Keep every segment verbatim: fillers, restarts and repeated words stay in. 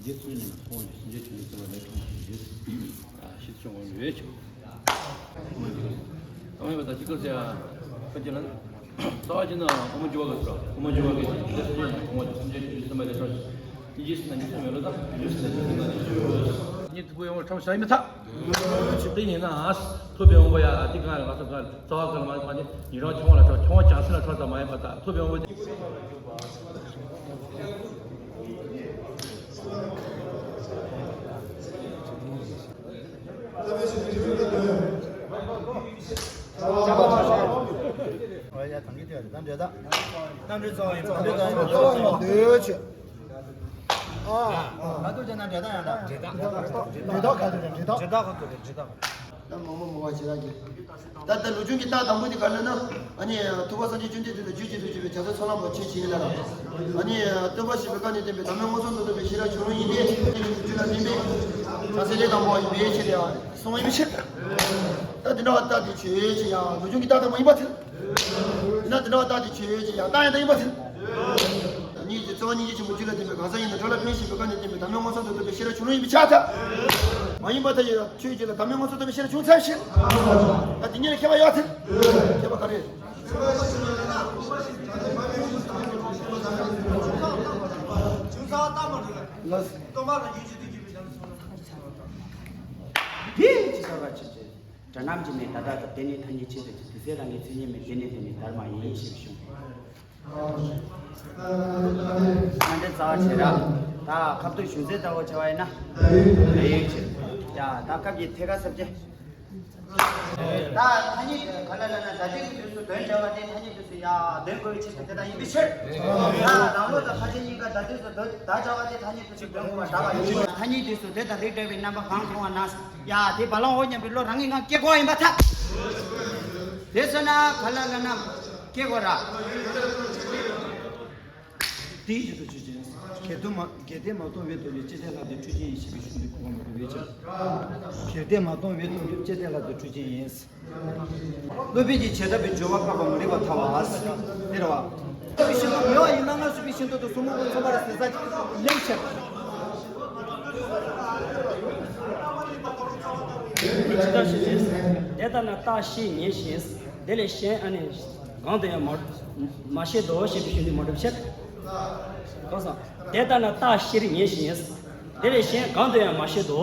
རྗེ་བཙུན་ནས་མཐོང་བ་ཞིག་སེམས་ཅན་ཆོས་ཉིད་བརྩེ་བ་ལས་འཁྲུངས་པ་ཞིག་ཞིག་བྱུང་བ་ཡོད་ཀྱང་། ཨ་མ་ཡོད་པ་དང་གཅིག་ཁར་ཟེར་ཡ། ཁ་ཅིག་ལ་རྩ་བ་ཅིག་ན་ཨོ་མ་འཇུ་བ་གི་ཟེར། ཨོ་མ་འཇུ་བ་གི་རྗེ་བཙུན་ནས་མཐོང་བ་ཞིག་སེམས་ཅན་ཆོས་ཉིད་བརྩེ་བ་ལས་འཁྲུངས་པ་ཞིག་ཡིད་ཀྱི་སེམས་ན་ཉིད་སུ་མེད་ལོ་དང་། ཉིད་ཐུགས་པའི་དབང་པོ་ཁྲམ་བྱ་ཡི་མི་ཐག་ཅིག་དེ་ཡིན་ན་ཨ་ཐུབ་པའི་དབང་པོ་ཡ་དེ་གང་ལ་ག་ས་ག་རྩ་བ་ག་ལ་མ་མ་དེ་ཉིད་རང་ཆུང་བ་ལ་ཆགས། ཆུང་བ་ཀྱང་སེམས་ལ་ཆགས་ཙམ་མ་ཡིན་པ་དང་། ཐུབ་པའི་དབང་པོ་དེ། ད་མང་པོ་མང་བ་བྱེད་ཡག་གི། ད་ལྟ་ལུགས་འབྱུང་གི་རྟགས་དང་པོ་དེ་ག་རེ་ལབ་ན། ཨ་ནི་ཐུབ་པ་སངས་རྒྱས་བཅོམ་ལྡན་འདས་དང་རྒྱུད་གཅིག་ཏུ་གྱུར་པའི་བྱང་སེམས་ཚོགས་ལམ་པོ་ཆོས་ཅན་ལ། ཨ་ནི་སྟོན་པ་བཞི་པའི་བཀའ་ནས་བསྟན་པའི་དམ་པའི་དངོས་སུ་མདོར་བསྡུས་པའི་ཤེས་རབ་བྱུང་རབས་ཡིན་ཏེ། རྒྱུད་ལ་ལྡན་པའི་བྱང་སེམས་ལས་དང་པོ་ཡིན་པའི་ཕྱིར་ཡང་གསུངས་པ་ཡིན་པའི་ཕྱིར། ད་འདི་འདྲ་བ་རྟགས་དེ་ཆོས་ཅན་ཡང་ལུགས་འབྱུང་གི་རྟགས་དང་པོ་ཡིན་པར་ཐལ། ན་འདི་འདྲ་བ་རྟགས་དེ་ཆོས་ཅན་ཡང་རྟགས་ཡང་དག་ཡིན་པར་ཐལ། གཉིས་ཀྱི་རྩ་བ་སྙིང་རྗེ་ཆེན་པོ་རྒྱུད་ལ་ལྡན་པའི་གང་ཟག་ཡིན་ན། འགྲོ་ལ་ཕན་ཞིང་བའི་བཀའ་ནས་བསྟན་པའི་དམ་པའི་དངོས་སུ་མདོར་བསྡུས་པའི་ཤེས་རབ་བྱུང་རབས་ཡིན་པའི་ཕྱིར་ཐལ། མ་ཡིན་པར་ཐལ། ཡང་ཆོས་ཅན་ལ་དམ་པའི་དངོས་སུ་མདོར་བསྡུས་པའི་ཤེས་རབ་བྱུང་ཚར་བའི་ཕྱིར། ད་འདི་གཉིས་ལ་ཁྱད་པར་ཡོད་ཐལ། ཁྱད་པར་ག་རེ། ལགས། དེ་ཅི་ཟེར་བ་ཅི་བྱེད། སྒྲ་རྣམས་ཀྱི་མེ་ད་ལྟ་དང་། དེ་ནི་ཐ་སྙད་ཅན་དུ་གྱུར། དུས་གསལ་རང་གི་མཚན་ཉིད་མེད། དེ་ནི་དེ་ནི་དར་མ་ཡིན་ཞེས་གསུངས། ང་འདྲེ་རྩ་བ་བྱེ་བྲག་ད་ཁ་བསྡུ་གཞུང་ཚད་ལྟ་བུ་བྱ་བ་ཡིན་ན། ཡིན་ཞེས། ཡ་ད་སྐབས་ཀྱི་ཐད་ཀར་ས་བཅད། ད་ཐ་སྙད་ག་ལ་ལབ་ན། ད་ལྟའི་གི་དུས་སུ་དོན་བྱ་བ་དེ་ཐ་སྙད་དུས་སུ་ཡ་དོན་གོ་བའི་ཆེད་དུ་དེ་དག་ཡིན་པའི་ཕྱིར། ད་རང་ལུགས་དང་ཁ་ཅིག་གཉིས་ཀ་ད་དུས་སུ་དོན་བྱ་བ་དེ་ཐ་སྙད་དུས་སུ་དོན་གོ་བ་འདྲ་བ་ཡིན། ཐ་སྙད་དུས་སུ་དེ་དང་རིགས་འདྲ་བའི་རྣམ་པ་གང་མཐོང་བ་ན། ཡ་དེ་བ་ལང་འོ་སྙམ་པའི་བློ་རང་གི་ངང་སྐྱེ་དགོས་ཡིན་པར་ཐལ། དེ་ཟེར་ན་ག་ལ་ལབ་ན་སྐྱེ་དགོས་ར། དེའི་རྗེས་སུ་ཆོས་ཅན། གལ་ཏེ་མ་གཏོང་བས་སྟོང་པའི་སྤྱི་ལྡན་ལྷག་དེ་འཁྲུལ་ཅན་ཡིན་ཞེས་པའི་གཞུང་འདི་གོ་བར་མི་འགྲོ་བའི་ཕྱིར། གལ་ཏེ་མ་གཏོང་བས་སྟོང་པའི་སྤྱི་ལྡན་ལྷག་དེ་འཁྲུལ་ཅན་ཡིན། སློབ་དཔོན་གྱི་བྱེ་བྲག་པའི་སྦྱོར་བ་བཀག་པ་མ་རིག་པར་ཐལ་བ། དེ་རེད་བ། སོ་སོའི་ཤེས་རྟོགས་མེད་པ་ཡིན་ན་སྔར་བཤད་པའི་ཤེས་རྟོགས་དང་ཟུར་མོས་པ་མཚུངས་པར་ཟད་ས་ཅིག་ལེགས་བཤད། དེ་ལྟ་ན་རྟགས་ཤེས་ཉེ་ཞིང་། དེ་ལས་གཞན་ཨ་ནི་གང་དུ་ཡང་མ་མ་ཤེས་དོ་ཞེས་པའི་ཤུགས་འདི་མ་གྲུབ་ཕྱིར། གང་ཟག་དེ་ལྟ་ན་རྟགས་ཤེས་ཉེ་ཞིང་། དེ་ལས་གཞན་གང་དུ་ཡང་མ་ཤེས་དོ།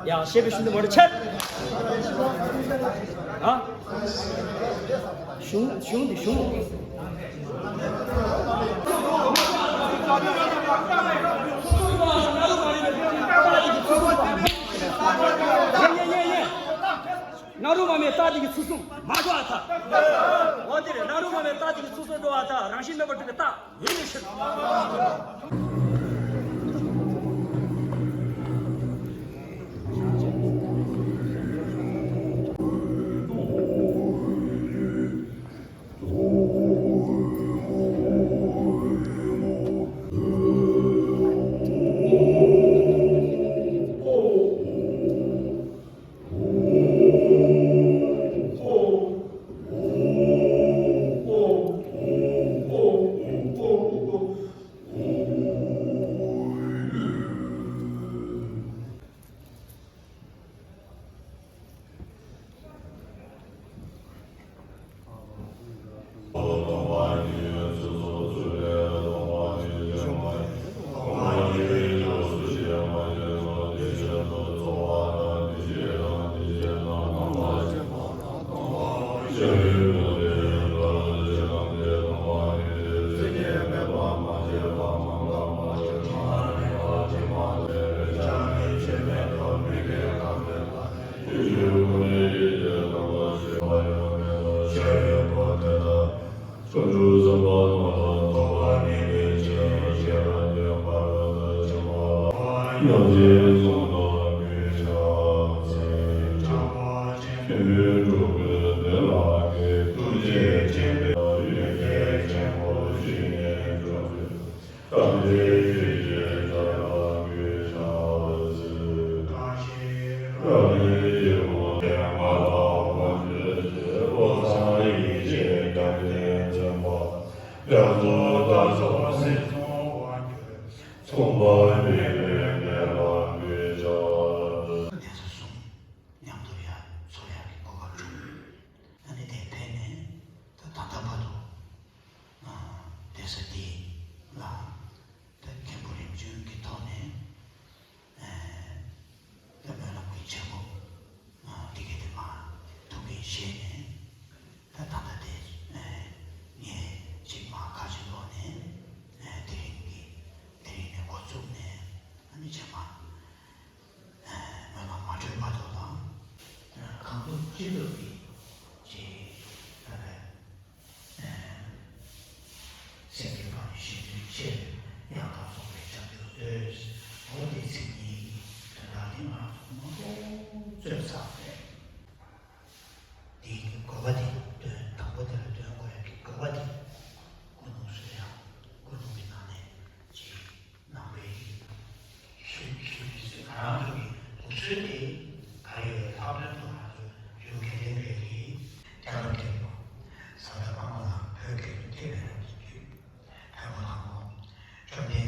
ཡང་ཞེས་པའི་ཤུགས་འདི་མ་གྲུབ་ཕྱིར། ཨ། གཞུང་གཞུང་འདི་གཞུང་། ན་རོ་མ་མེ་རྟགས་དེ་གི་ཚུལ་གསུམ་མ་འགྲོ་བ་ཐལ། འོ་དེ་རེད། ན་རོ་མ་མེ་རྟགས་དེ་གི་ཚུལ་གསུམ་འགྲོ་བ་ཐལ། རང་བཞིན་མེད་པར་གྲུབ་པའི་རྟགས་ཡིན་པའི་ཕྱིར། གདན་ས་གསུམ་མཉམ་དུ་ཡར་ཚོགས་ཡག་གི་གོ་སྐབས་བྱུང་། ཨ་ནི་དེ་ཕན་ནས་ད་ད་ལྟ་བར་དུ་གདན་ས་འདི་ལ་ད་མཁན་པོ་རིམ་བྱོན་གྱི་ཐོག་ ཚུལ་དེ་ག་རེ་ལྷག་དོན་དུ་ང་ཚོས་ཞུ་གལ་ཆེན་རེད། དེ་རྣམས་ཀྱི་བཟའ་ཟླ་སྤང་བླང་བོད་སྐད་དུ་སྐྱེ་བའི་རབས་ཀྱི་རྒྱུད། བོད་མོ་དང་པོ། བཅོམ་ལྡན་འདས་ངག་གི་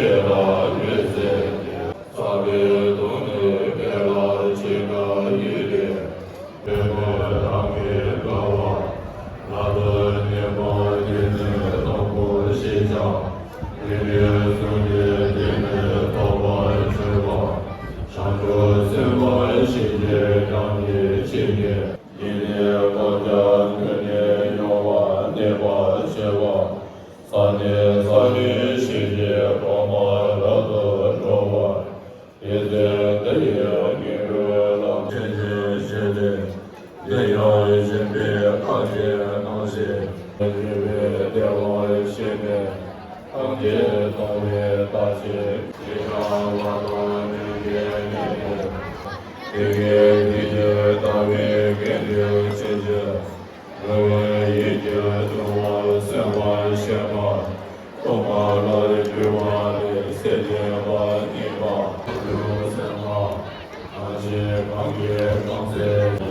དབང་ཕྱུག་ལ་ཕྱག་འཚལ། ཡིད་ལས་བསྐོར་བྱ་ངུས་ནས་ཡོང་བ་གནས་པར་བྱེད་པ། ས་ནས་ས་གཞི་ཞིག་གི་གོང་མ་རབ་ཏུ་འགྲོ་བ། དེ་ཚེ་འདི་ཡི་སྙིང་པོའི་ལམ་ཆེན་ཞིག་བྱས་ཏེ། འདི་ཡང་སྦྱིན་པའི་ཁ་ཆེ་སྣང་ཞིག་ཡོད་པའི་བདེ་བར་གཤེགས་ནས། ཐམས་ཅད་སྟོང་པའི་རྟགས་ཀྱིས་ཡིད་ཀྱང་བར་དོ་ནམ་མཁའི་མཉམ་དུ། དེ་སྐད་ཅེས་བྱ་བའི་སྐད་དུ་བྱས་ཏེ། ངུ་བའི་ཡིད་ཀྱིས་དུང་བར་སེམས་པར་བཤད་པ། སྟོང་པ་ལ་གྱུར་པ་ལས་སེམས་བསྐྱེད་པ་གཉིས་པ། སེམས་པ་གང་ཞིག་གང་གིས་གང་ཟག་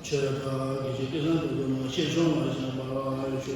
ཆོས་དང་དགེ་བཤེས་སྐལ་བཟང་དོན་གྲུབ་རྣམས་ཆེད་སྦྱོང་ལ་བཞེངས་པར་ཞུ།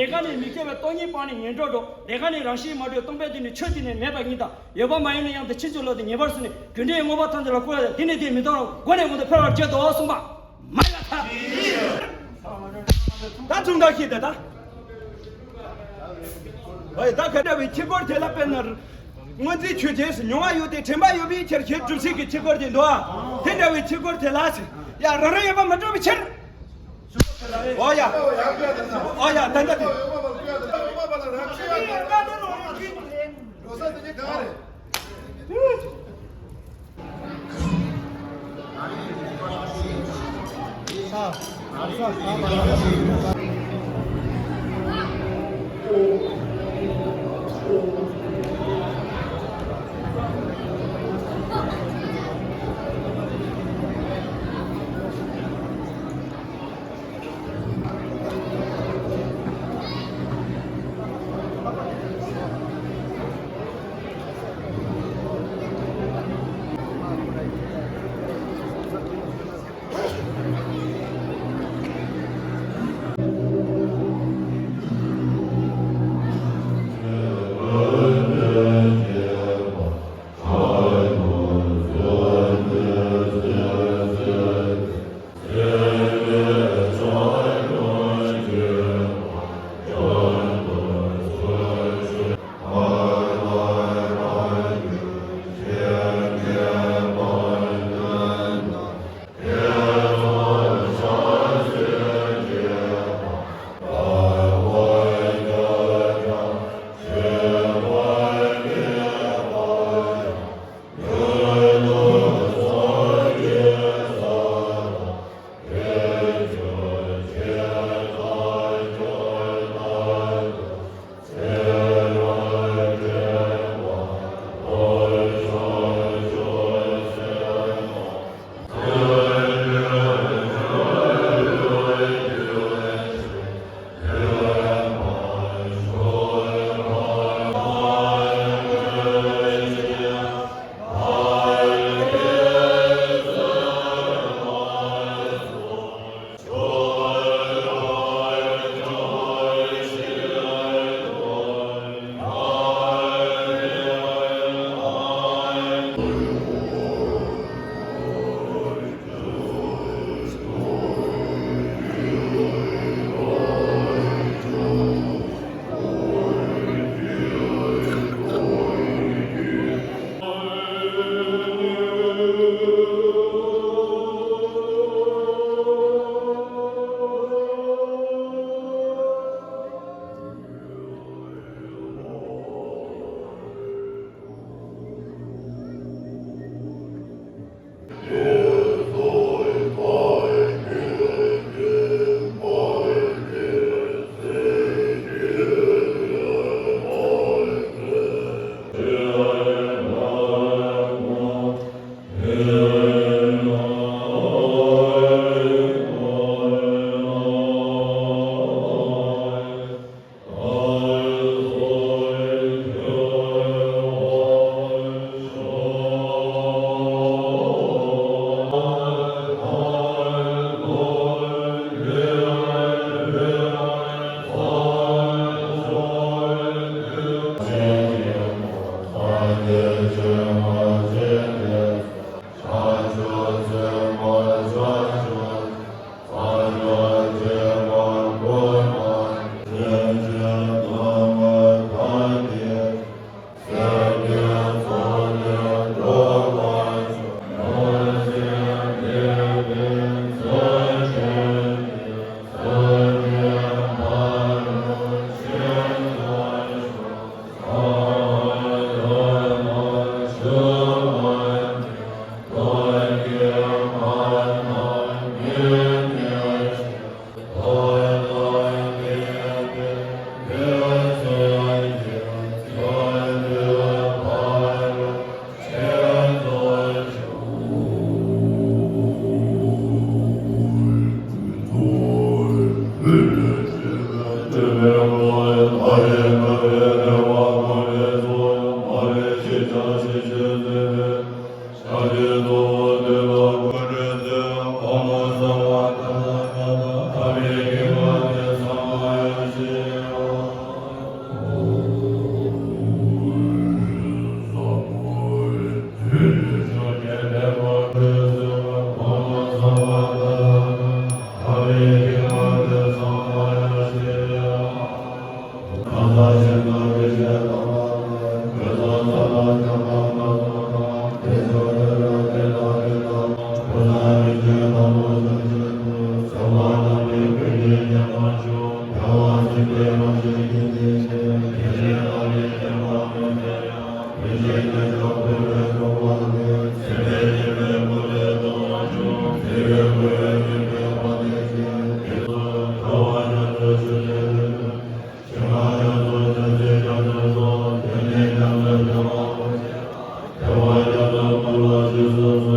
ལས་ཀ་ནི་མི་སྐྱེ་བའི་སྟོང་ཉིད་སྤངས་ནས་ངན་འགྲོར་འགྲོ། ལས་ཀ་ནི་རང་བཞིན་མ་གྲོལ་སྟོང་པའི་དུས་ནས་ཆོས་ཐིག་ནས་མེད་པ་ཉིད་དང་། ཡོད་པ་མ་ཡིན་ན་ཡང་དེ་ཕྱིན་ཅི་ལོག་སྟེ་ངེས་པར་གཟུང་ནས་རྒྱུ་འབྲས་མངོན་པར་ཐོབ་འདོད་ལ་བཀོད་ཡོད་དེ། འདི་ནི་དེ་མི་གཏོང་རུང་སྒོ་ནས་གོང་དུ་འཕེལ་བར་བྱེད་དོ་གསུངས་པ། མ་ཡ་ཐ། ད་ཐུང་ཐག་ཤེས་ད་ད། ཨོ་ཡ། ད་ག་འདྲ་བའི་ཁྱི་སྒོར་དེ་ལ་དཔེར་ན། སྔོན་རྩིས་ཆོས་ཅན། མྱོང་བ་ཡོད་དེ་དྲན་པ་ཡོད་པའི་ཕྱིར་ཞེས་སྒྲུབ་བྱེད་ཀྱི་ཁྱི་སྒོར་དེ་འདུག་ཨ། དེ་འདྲ་བའི་ཁྱི་སྒོར་དེ་ལ་ཟེར། ཡ། རང་རང་ཡོད་པ་མ་གྲུབ་པའི་ཕྱིར། ཨོ་ཡ། ཨོ་ཡ། ད་ད་དེ།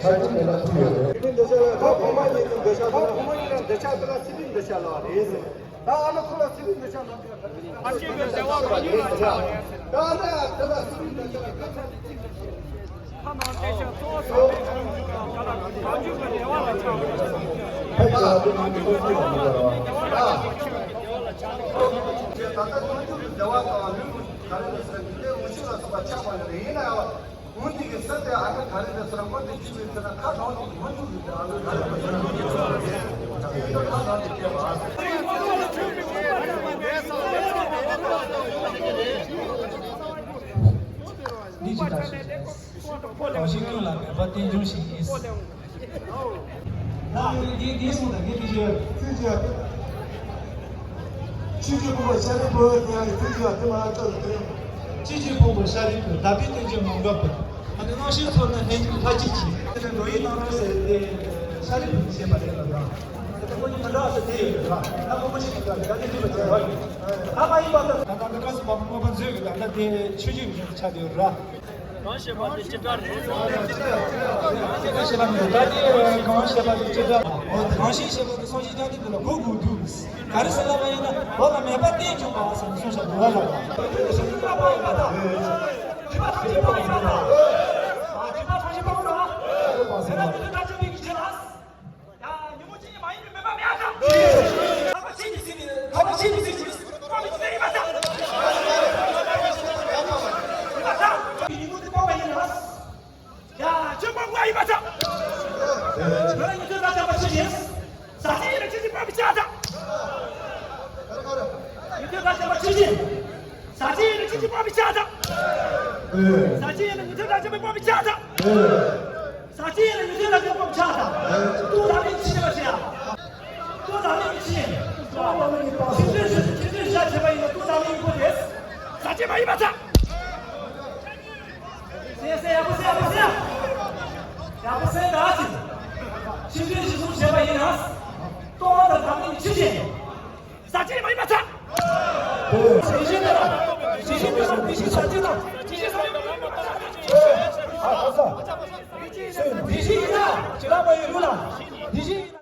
ཆ་རྒྱུས་མེད་ན་ཐུག་ཡོད་རེད། སྲིད་པའི་འདོད་ཆགས་ལ་ཁོ་གོང་མ་ཉིད་ཀྱི་འདོད་ཆགས་དང་། ཁོ་གོང་མ་ཉིད་ལ་འདོད་ཆགས་དེ་ལ་སྲིད་པའི་འདོད་ཆགས་ལབ་རེད་ཟེར། ད་ཨ་ནི་ཁོ་ལ་སྲིད་པའི་འདོད་ཆགས་ལབ་ཀྱི་ཡོད་རེད། ཨ་ཅེ་གི་བདེ་བ་གང་ཡིན་ཟེར་ཡ། ད་ཨ་ནི་དེ་ལ་སྲིད་པའི་འདོད་ཆགས་ལ་ཁ་ཚ་ནི་ཅི་ཟེར། ཕ་མ་སྐྱེ་ཤ་གཙོ་བོ་བསམ་པའི་ཁོང་ཁྲོ་དང་བྲལ་ལ་གང་བྱུང་གི་བདེ་བ་ལ་ཆགས་པ་དང་། ཕ་ཡ་དེ་ནང་གི་སྟོབས་ཤུགས་ཡོད་པ་རེད། ད་ལྟ་གང་བྱུང་གི་བདེ་བ་དང་ལུས་ཀྱི་ག་རེ་ལ་ཟེར་འདི་ལས་འོ་ཤུགས་ལ་སོགས་པ་ཆགས་པ་ཡོད་རེད། ཡིན་ན་ཡང་འོ་འདི་གི་ས་དེ་ཨ་ནི་ག་རེ་ལ་ཟེར་མགོ་དེ་ཆུ་བའི་ཚེ་ན་ཁ་གང་དུ་མ་འཇུག་གི་ཨ་ནི་ག་རེ་ལ་ཟེར་ཁ་གང་དུ་སྐྱེ་བ། འདི་ཇི་ལྟར་ཞིག་ཡིན། གང་ཞིག་ཀུན་ལ་མོས་པ་རྟེན་འབྱུང་ཞིང་ཡིན། ད་ངས་འདི་འདི་གསུངས་དང་ངས་འདི་བརྗོད། ཚིག་བརྗོད། ཆོས་ཀྱི་ཕུང་པོ་ཤཱ་རིའི་བུ་ཡང་ཚིག་བརྗོད་དེ་མ་ལྟོས་ཏེ། ཆོས་ཀྱི་ཕུང་པོ་ཤཱ་རིའི་བུ་དག་པའི་རྟེན་ཅན་མོའུ་འགལ་བུ། ཨ་ནི་རྣམ་ཤེས་ཚོགས་ནི་ལྷན་ཅིག་ལྷ་གཅིག་གིས། དེ་ནི་མདོ་ཡི་ནང་ལོགས་སུ་དེ་ཤཱ་རིའི་བུ་ཞེས་པ་རེད་ལ། ད་དེ་ཁོ་གཉིས་མི་འདྲ་བ་ཞིག་དེ་ཡོད་རེད་ལ། ད་ཁོ་མི་ཤེས་པ་འདྲ་ད་དེ་འདྲ་བ་ཅིག་ཡོད། ད་མ་ཡིན་པ་ད་ད་ད་སྐབས་སུ་བབ་དངོས་པོ་མཛོད་ཀྱི་ད་ལྟ་དེ་ཆོས་བརྒྱུད་ཀྱི་ཆ་དེ་ཡོད་རེད། གང་ཞེས་པ་དེ་ཅི་འདྲ་རེད། ཅི་འདྲ་ཞེས་པ་མི་འདུག་ད་དེ་གང་ཞེས་པ་དེ་ཅི་འདྲ། གང་ཞེས་ཞེས་པ་དེ་སངས་རྒྱས་བཅོམ་ལྡན་འདས་ལ་གོ་དགོས་འདུག་ག་རེ་ཟེར་ལབ་པ་ཡིན་ན། འོ་ན་མོས་པ་རྟེན་འབྱུང་བ་ཟེར་ནས་གསུངས་བཞག་འདུག་བ་ལ། དེ་ནི་སངས་རྒྱས་པ་ཡིན་པ་དང་། རྗེ་འབངས་སངས་རྒྱས་པ་ཡིན་པ་དང་། རྗེ་འབངས་སངས་རྒྱས་པ་ཡིན་པ་དང་། ཉི་ཚེ་དང་བཅས་པ་ཆུ་ཆེན། ཟ་ཆེན་ཡིན་ན་ཆུ་ཆེན་པགས་པའི་ལྕགས་ཐག་ཉི་ཚེ་དང་བཅས་པ་ཆུ་ཆེན། ཟ་ཆེན་ཡིན་ན་ཆུ་ཆེན་པགས་པའི་ལྕགས་ཐག་ཟ་ཆེན་ཡིན་ན་ཉི་ཚེ་དང་བཅས་པའི་པགས་པའི་ལྕགས་ཐག་ཟ་ཆེན་ཡིན་ན་ཉི་ཚེ་དང་བཅས་པའི་པགས་པའི་ལྕགས་ཐག་ལྟོ་ཟ་མི་ཆེ་བ་ཆེ་ཡ། ལྟོ་ཟ་མི་ཆེ། ཆུ་ཚོད་ཆུ་ཚོད་ཆ་བྱས་པ་ཡིན་ན་ལྟོ་ཟ་མི་ཡིན་པོ་རེད། ཟ་ཆེན་མ་ཡིན་པ་ཚ། སེ་སེ་ཡག་པོ་སེ་ཡག་པོ་སེ། ཡག་པོ་སེ་ད་ཅི། ཕྱི་འབྲེལ་གཞི་བཟུང་བྱས་པ་ཡིན་ན། ལྟོ་བ་དང་འཛམ་གླིང་ཕྱི་རྒྱལ། ཟ་ཆེན་མ་ཡིན་པ་ཚ། དེ་བཞིན་དེ་དང་དེ་བཞིན་དེ་དང་དེ་བཞིན་ཟ་ཆེན་དང་དེ་བཞིན་ཟ་ཆེན་དང་། ཨ་ཁ་ས། དེ་བཞིན་ཡིན་ན་ཇི་ལ་མ་ཡིན་རུ་ལ། དེ་བཞིན།